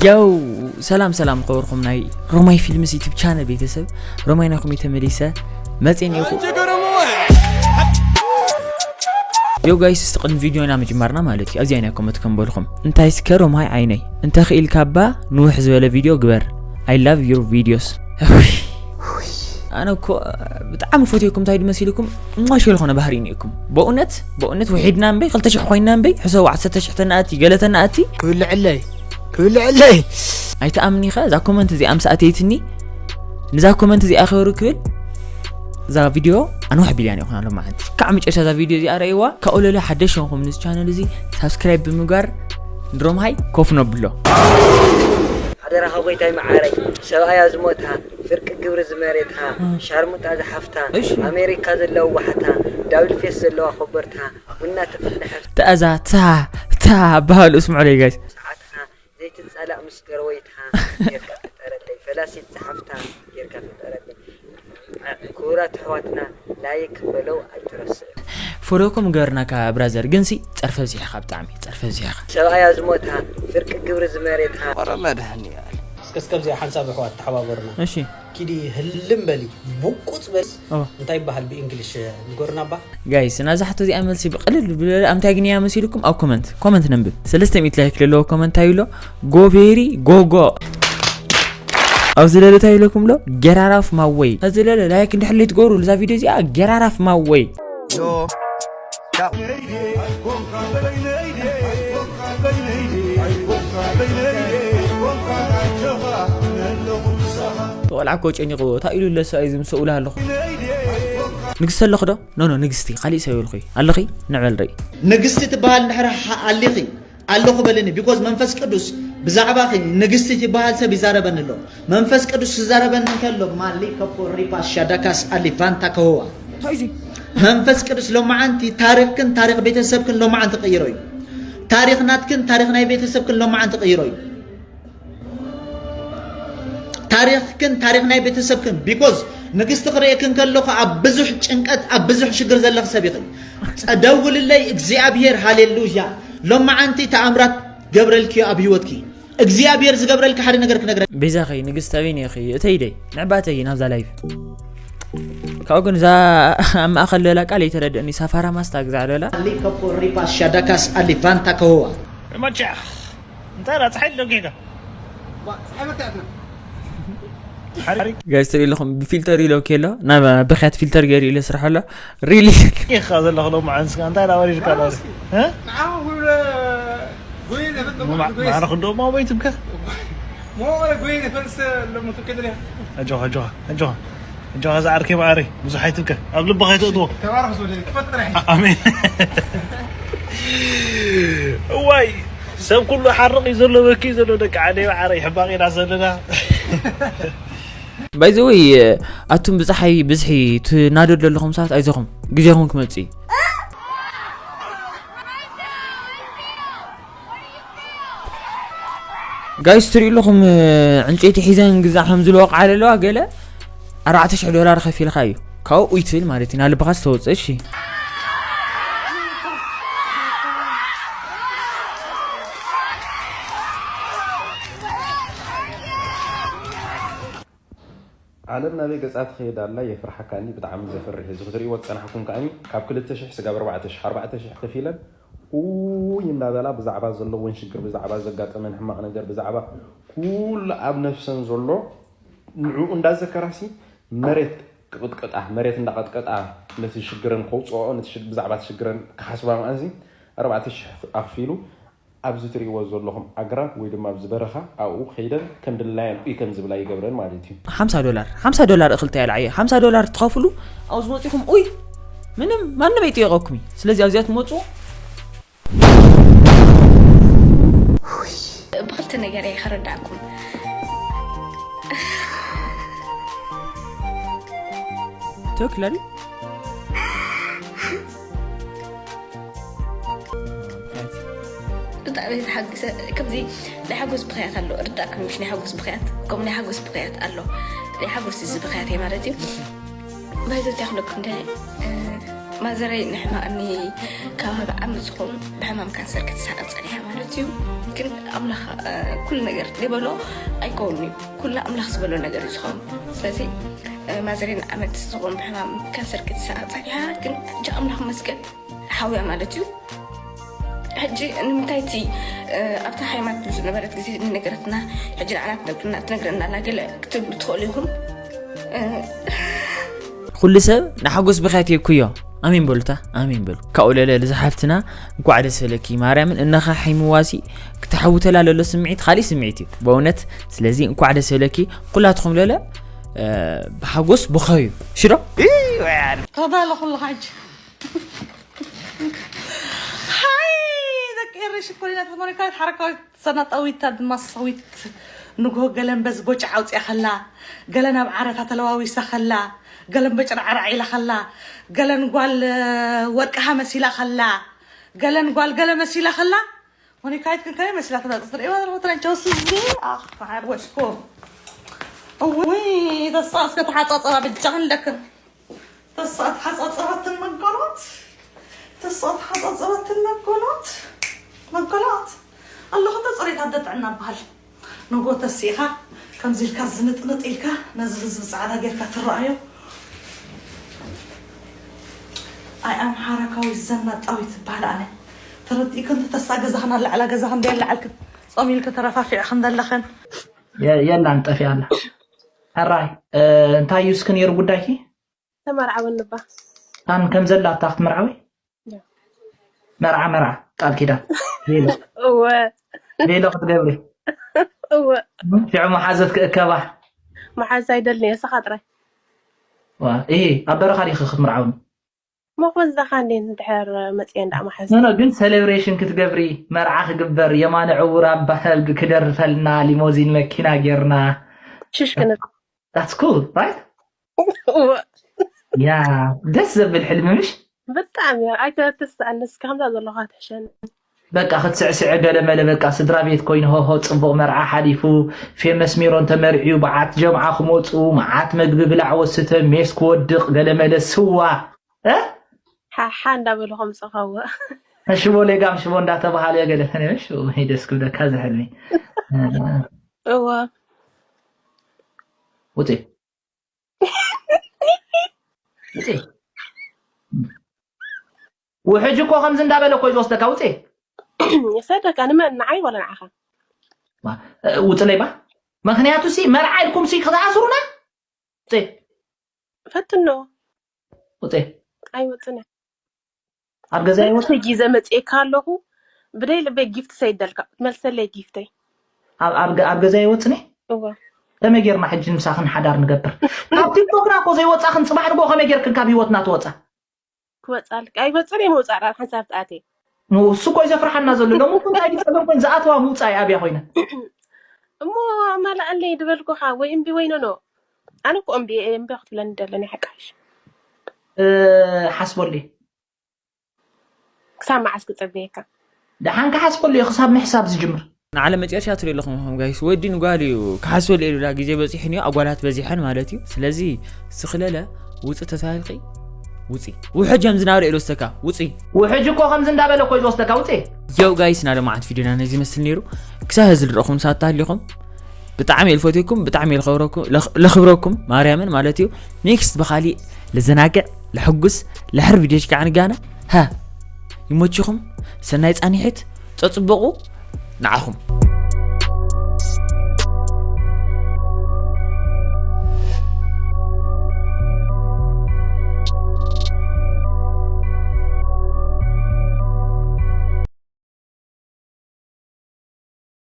ያው ሰላም ሰላም፣ ክበርኩም ናይ ሮማይ ፊልምስ ዩቲብ ቻነል ቤተሰብ። ሮማይ ናኹም ተመሊሰ መጽኤ ነይኹ። ዮ ጋይስ፣ እስቲ ቅድሚ ቪድዮና ምጅማርና ማለት እዩ፣ ኣብዚ ኣይናይ ኮመንት ከም በልኹም፣ እንታይ እስከ ሮማይ ዓይነይ፣ እንተ ክኢልካ እባ ንውሕ ዝበለ ቪድዮ ግበር። I love your videos። ኣነ እኮ ብጣዕሚ ፈትየኩም፣ እንታይ ድመሲልኩም፣ እማሽ ዝኾነ ባህሪ እኒእኩም። በእውነት በእውነት ውሒድና እምበይ፣ ክልተ ሽሕ ኮይንና እምበይ፣ ሕሰቡ፣ ዓሰርተ ሽሕ ተናእቲ፣ ገለ ተናእቲ። ክብልዕለይ፣ ክብልዕለይ። ኣይትኣምኒ ኸ፣ እዛ ኮመንት እዚኣ ምስ ኣተይትኒ፣ ንዛ ኮመንት እዚኣ ክብሪ ክብል፣ እዛ ቪድዮ ኣንዋሕ ቢልያን ይኾና ኣሎ ማለት። ካብ መጨረሻ እዛ ቪድዮ እዚኣ ረእይዋ፣ ካብኡ ለለ ሓደሽ ኾንኩም ንዚ ቻነል እዚ ሳብስክራይብ ብምግባር ንሮምሃይ ኮፍ ነብሎ። ሓደራኻ ጎይታይ መዓረይ፣ ሰብኣያ ዝሞታ፣ ፍርቂ ግብሪ ዝመሬታ፣ ሻርሙጣ ዝሓፍታ፣ እሺ። ኣሜሪካ ዘለዋ ዋሕታ፣ ዳብል ፌስ ዘለዋ ኮበርታ፣ ቡና ትፍልሕ ተኣዛ ታ ታ በሃሉ እስምዑለይ ጋይስ። ሰዓታ፣ ዘይትጻላእ ምስ ገርወይታ፣ ጌርካ ፍጠረለይ፣ ፈላሲት ዝሓፍታ፣ ጌርካ ፍጠረለይ። ክቡራት ኣሕዋትና ላይክ በለው ኣይትረስዑ። ፎሎኩም ገርና ካብ ብራዘር ግንሲ ጸርፈ ብዚሕኻ፣ ብጣዕሚ ጸርፈ ብዚሕኻ። ሰብኣያ ዝሞታ፣ ፍርቂ ግብሪ ዝመሬታ። ወረ መድህን ያል። እስከ እስከ ብዚኣ ሓንሳብ ኣሕዋት ተሓባበሩና። እሺ። ኪዲ ህልም በሊ፣ ቡቁጽ በስ። ኦ። እንታይ ይበሃል ብእንግሊሽ ንገሩና ባ? ጋይስ፣ ናዛ ሕቶ እዚኣ መልሲ ብቕልል ብለ፣ ኣምታይ ግን እያ መሲልኩም? ኣብ ኮመንት፣ ኮመንት ነንብብ። ሰለስተ ሚእቲ ላይክ ለለዎ ኮመንት ኣይብሎ፣ ጎቤሪ ጎጎ። ኣብዚ ለለ እንታይ ይብለኩም ኣሎ? ገራራፍ ማወይ። እዚ ለለ ላይክ እንድሕር ለይትገብሩ፣ እዛ ቪድዮ እዚኣ ገራራፍ ማወይ። ዮ፣ ቻው። ቆልዓ እኮ ጨኒቕዎ፣ እንታይ ኢሉ ኣሎ ሰብኣይ እዚ ምስ ሰብኡላ ኣለኹ? ንግስቲ ኣለኹ ዶ? ኖ፣ ኖ፣ ንግስቲ፣ ካሊእ ሰብ ይብልኹ ኣለኺ? ንዕበል ርኢ። ንግስቲ ትበሃል እንድሕር ሃ-፣ ኣሊኺ፣ ኣለኹ በልኒ። ቢኮዝ መንፈስ ቅዱስ ብዛዕባኺ ንግስቲ ትበሃል ሰብ ይዛረበኒ ኣሎ። መንፈስ ቅዱስ ክዛረበኒ እንከሎ፣ ማሊ ከፖ ሪፓ ሻዳካስ ኣሊ ቫንታ ከሆዋ። እንታይ እዚ? መንፈስ ቅዱስ ሎማዓንቲ ታሪኽክን ታሪኽ ቤተሰብክን ሎማዓንቲ ቀይሮ እዩ። ታሪኽ ናትክን ታሪኽ ናይ ቤተሰብክን ሎማዓንቲ ቀይሮ እዩ። ታሪኽክን ታሪኽ ናይ ቤተሰብክን። ቢኮዝ ንግስቲ ክርእየክን ከለኹ ኣብ ብዙሕ ጭንቀት፣ ኣብ ብዙሕ ሽግር ዘለኽ ሰብ ኢኺ። ጸ-፣ ደውልለይ እግዚኣብሔር፣ ሃሌሉያ። ሎማዓንቲ ተኣምራት ገብረልኪ ኣብ ህይወትኪ። እግዚኣብሔር ዝገብረልካ ሓደ ነገር ክነግረካ። ቤዛኸይ ንግስቲ ኣበይ ነይኺ? እተይ ደይ ንዕባተይ ናብዛ ላይፍ። ካብኡ ግን እዛ ኣብ ማእኸል ለላ ቃል ኣይተረድእኒ። ሳፋራ ማስታ ግዛዕ ለላ። ሊከፖ ሪፓ ሻዳካስ ኣሊ ቫንታ ከሆዋ። መቻ እንታይ ዳ ፀሓይ ደው ጌጋ? ጋይስ ትርኢ ኣለኹም ብፊልተር ኢሎ ከሎ ናብ ብኽያት ፊልተር ገይሩ ኢለ ስራሕ ኣሎ። ሪሊ ኢኻ ዘለኹ ሎማዓንቲ ስጋ እንታይ ዳ ወሪድካ ዳ? እ? ንዓኹም ክብለ ጎይነ ፈጥኖ ማ-፣ ጎይነ። ማዕረ ክንደኦም ኣበይ ትብከ? ሞረ ጎይነ ፈልሰ ለሞ ትከደለ። ኣጆኻ፣ ኣጆኻ፣ ኣጆኻ። ኣጆኻ ዝዓርከይ መዓረይ፣ ብዙሕ ኣይትብከ። ኣብ ልብኻ ኣይተእትዎ። ተባረኽ ዝወደደ፣ ክፈጥር ኣይ። ኣ-፣ ኣሜን። እዋይ፣ ሰብ ኩሉ ሓርቕ እዩ ዘሎ፣ በኪ እዩ ዘሎ፣ ደቂ ዓደይ መዓረይ፣ ሕማቕ ኢና ዘለና። ባይ ዘ ወይ፣ ኣቱም ብፀሓይ ብዝሒ ትናደዱ ዘለኹም ሰባት ኣይዞኹም፣ ግዜኹም ክመፅእ እዩ። ጋይስ ትሪኡ ኣለኹም፣ ዕንጨይቲ ሒዘን ግዛዕ ከም ዝለወቕ ዓለ ኣለዋ ገለ ኣርባዕተ ሽሕ ዶላር ከፊልካ እዩ ካብኡ ይትብል ማለት እዩ። ናልብኻ ዝተወፅእ እሺ። ዓለም ናበይ ገጻ ትኸይድ ኣላ የፍርሓካኒ፣ ብጣዕሚ ዘፍርሕ። እዚ ክትርእይዎ ዝጸናሕኩም ከኣኒ ካብ ክልተ ሽሕ ስጋብ ኣርባዕተ ሽሕ፣ ኣርባዕተ ሽሕ ከፊለን ኡይ እንዳበላ ብዛዕባ ዘለወን ሽግር፣ ብዛዕባ ዘጋጠመን ሕማቕ ነገር፣ ብዛዕባ ኩሉ ኣብ ነፍሰን ዘሎ ንዕኡ እንዳዘከራሲ መሬት ክቕጥቀጣ፣ መሬት እንዳቐጥቀጣ ነቲ ሽግረን ከውጽኦ፣ ነቲ ሽግ-፣ ብዛዕባ እቲ ሽግረን ክሓስባ መኣንሲ ኣርባዕተ ሽሕ ኣኽፊሉ ኣብዚ ትርእይዎ ዘለኹም ኣግራብ ወይ ድማ ኣብዚ በረኻ ኣብኡ ከይደን ከም ድላየን ኡይ ከም ዝብላ ይገብረን ማለት እዩ። ሓምሳ ዶላር፣ ሓምሳ ዶላር እኽልቲ እያ ልዓየ። ሓምሳ ዶላር ትኸፍሉ ኣብኡ ዝመፅኹም ኡይ ምንም ማንም ኣይጥየቐኩም እዩ። ስለዚ ኣብዚኣ ትመፁ። ብኽልተ ነገር እየ ከረዳእኩም። ትክክል ብጣዕሚ ተሓጊሰ። ከምዚ ናይ ሓጎስ ብኽያት ኣሎ፣ እርዳእኩም ምሽ ናይ ሓጎስ ብኽያት፣ ከምኡ ናይ ሓጎስ ብኽያት ኣሎ። ናይ ሓጎስ እዚ ብኽያት እየ ማለት እዩ። ባይዘ እንታይ ክብለኩም ደልየ፣ እ፣ ማዘረይ ንሕማቕኒ ከባቢ ዓመት ዝኾኑ ብሕማም ካንሰር ክትሳቐ ጸኒሓ ማለት እዩ። ግን ኣምላኽ ኩሉ ነገር ዝበሎ ኣይከውንዩ። ኩሉ ኣምላኽ ዝበሎ ነገር እዩ ዝኸውን። ስለዚ ማዘረይ ንዓመት ዝኾኑ ብሕማም ካንሰር ክትሳቐ ጸኒሓ። ግን ሕጂ ኣምላኽ መስገን ሓውያ ማለት እዩ። ሕጂ ንምንታይ እቲ ኣብታ ሃይማኖት ዝነበረት ግዜ ዝነገረትና ሕጂ ንዓና ትነግርና ትነግረና ኣላ ገለ ክትብሉ ትኽእሉ ኢኹም። ኩሉ ሰብ ንሓጎስ ብኽያት የኩዮ። ኣሜን በሉታ ኣሜን በሉ። ካብኡ ለለ ልዛ ሓፍትና እንኳዕ ደስ በለኪ ማርያምን እነኻ ሓይምዋሲ ክትሓውተላ ለሎ ስምዒት ካሊእ ስምዒት እዩ በእውነት። ስለዚ እንኳዕ ደስ በለኪ ኩላትኹም ለለ ብሓጎስ ብኸዩ ሽዶ ተባለ ኩሉ ሓጅ ሃይ ደቂ ኤረይ ሽኮሪና ተሞኒካዊት ሓረካዊት ሰናጣዊት ኣድማሳዊት ንግሆ ገለን በዚ ቦጫ ኣውፅያ ከላ ገለን ኣብ ዓረታ ተለዋዊሳ ከላ ገለን በጭርዓራዕ ኢላ ከላ ገለን ጓል ወርቅሃ መሲላ ከላ ገለን ጓል ገለ መሲላ ከላ ሞኒካዊት ግን ከመይ መሲላ ትመፅእ ትርእይዋ ዘለኹም ትረንቸውስ እዚ ኣኽዓር ወሽኮ እውይ ተስፋ እስከ ተሓፃፀባ ብጃኽን ደክም ተስፋ ተሓፃፀበትን መጎላት ተስፋ ተሓፃፀበትን መጎላት መጎላት ኣለኹ እንተ ፅሬት ኣደ ጥዕና በሃል ንጎ ተሲእኻ ከምዚ ኢልካ ዝንጥንጥ ኢልካ ነዚ ህዝቢ ፃዕዳ ጌርካ ትረኣዮ ኣይ ኣምሓረካዊ ዘናጣዊ ትበሃል ኣነ ተረዲእክን ተሳ ገዛኽን ኣለዕላ ገዛኽን ደየለዓልክን ጾም ኢልክ ተረፋፊዕኽን ዘለኽን የላን ጠፊኣላ ሕራይ እንታይ እዩ እስክ ነይሩ ጉዳይኪ ተመርዓወኒ እባ ኣን ከም ዘላ ኣታ ክትምርዓዊ መርዓ መርዓ ቃል ኪዳን ቬሎ እወ ቬሎ ክትገብሪ እወ ሽዑ መሓዘት ክእከባ መሓዝ ኣይደልን እየ ንስኻ ጥራይ ዋ እሂ ኣብ በረኻ ዲኺ ክትምርዓውኒ መኾን ዛኻ እንዴ እንድሕር መፅየ እንዳ መሓዝ ኖ ግን ሴሌብሬሽን ክትገብሪ መርዓ ክግበር የማነ ዕውር ኣባህል ክደርፈልና ሊሞዚን መኪና ጌርና ሽሽ ክንብል That's cool, right? እወ ያ ደስ ዘብል ሕልሚ ምሽ ብጣዕሚ እያ ኣይተተስኣኒ እስከ ከምዛ ዘለኻ ትሕሸኒ በቃ ክትስዕስዐ ገለመለ በቃ ስድራ ቤት ኮይኑ ሆሆ ፅቡቕ መርዓ ሓሊፉ ፌመስ ሜሮን ተመርዕዩ በዓት ጀምዓ ክመፁ መዓት መግቢ ብላዕ ወስተ ሜስ ክወድቕ ገለመለ ስዋ እ? ሓሓ እንዳበሉ ከምፅኻዎ ሽቦ ሌጋም ሽቦ እንዳተባሃለ ገለ ፈነ ምሽ ወይ ደስ ክብለካ እዚ ሕልሚ እወ ውፅእ ውፅእ ውሕጅ እኮ ከምዚ እንዳበለ እኮ እዩ ዝወስደካ ውፅእ የሰደካ ንመን ንዓይ ዋላ ንዓኻ ውፅለይ ባ ምክንያቱ ሲ መርዓ ኢልኩም ሲ ክትኣስሩና ውፅእ ፈትኖ ውፅእ ኣይወፅነ ኣብ ገዛ ይወፅ ሕጂ ዘመፅኤካ ኣለኹ ብደይ ልበይ ጊፍት ሰይደልካ መልሰለይ ጊፍተይ ኣብ- ኣብ ገ- ኣብ ገዛ ይወፅኒ እወ ከመይ ጌርና ሕጂ ምሳኽን ሓዳር ንገብር ካብ ቲክቶክና እኮ ዘይወፃኽን ፅባሕ ንጎ ከመይ ጌርክን ካብ ህይወትና ትወፃ ክወፃልክ ኣይወፅን እየ ምውፃእ ዳ ሓንሳብ ተኣትየ እሱ እኮ እዩ ዘፍርሓና ዘሎ ሎሚ እኮ እንታይ ድዩ ፀገም ኮይኑ ዝኣተዋ ምውፃእ ኣብያ ኮይነ እሞ ኣማላኣለይ ድበልኩኻ ወይ እምቢ ወይ ኖኖ ኣነ እኮ እምቢ እየ እምቢ ክትብለኒ ደለኒ ሓቃሽ እ፣ ሓስበሉ ክሳብ መዓስ ክፅበየካ ደሓን ክሓስበሉ እየ ክሳብ ምሕሳብ ዝጅምር ንዓለም መጨረሻ ትሪኡ ኣለኹም ኹም ጋይስ ወዲ ንጓል እዩ ክሓስበሉ የሉላ ግዜ በፂሑ ንዮ ኣጓላት በዚሐን ማለት እዩ ስለዚ ስኽለለ ውፅ ተታልቂ ውፂ ውሕጅ እዮም ዝናብረ ኢሉ ወስተካ ውፂ ውሕጅ እኮ ከምዚ እንዳበለ እኮ እዩ ዝወስደካ ውፅእ የው ጋይስ ናለማዓት ቪዲዮና ነዚ ይመስል ነይሩ ክሳብ ህዚ ዝረኹም ሳት ተሃሊኹም ብጣዕሚ እየ ልፈትኩም ብጣዕሚ እየ ልኸብረኩም- ለኽ- ለኽብረኩም ማርያምን ማለት እዩ ኔክስት ብኻሊእ ልዘናግዕ ለሕጉስ ለሕር ቪዲዮች ከዓ ንጋነ ሃ ይሞችኹም ሰናይ ፃኒሕት ፀፅበቑ ንዓኹም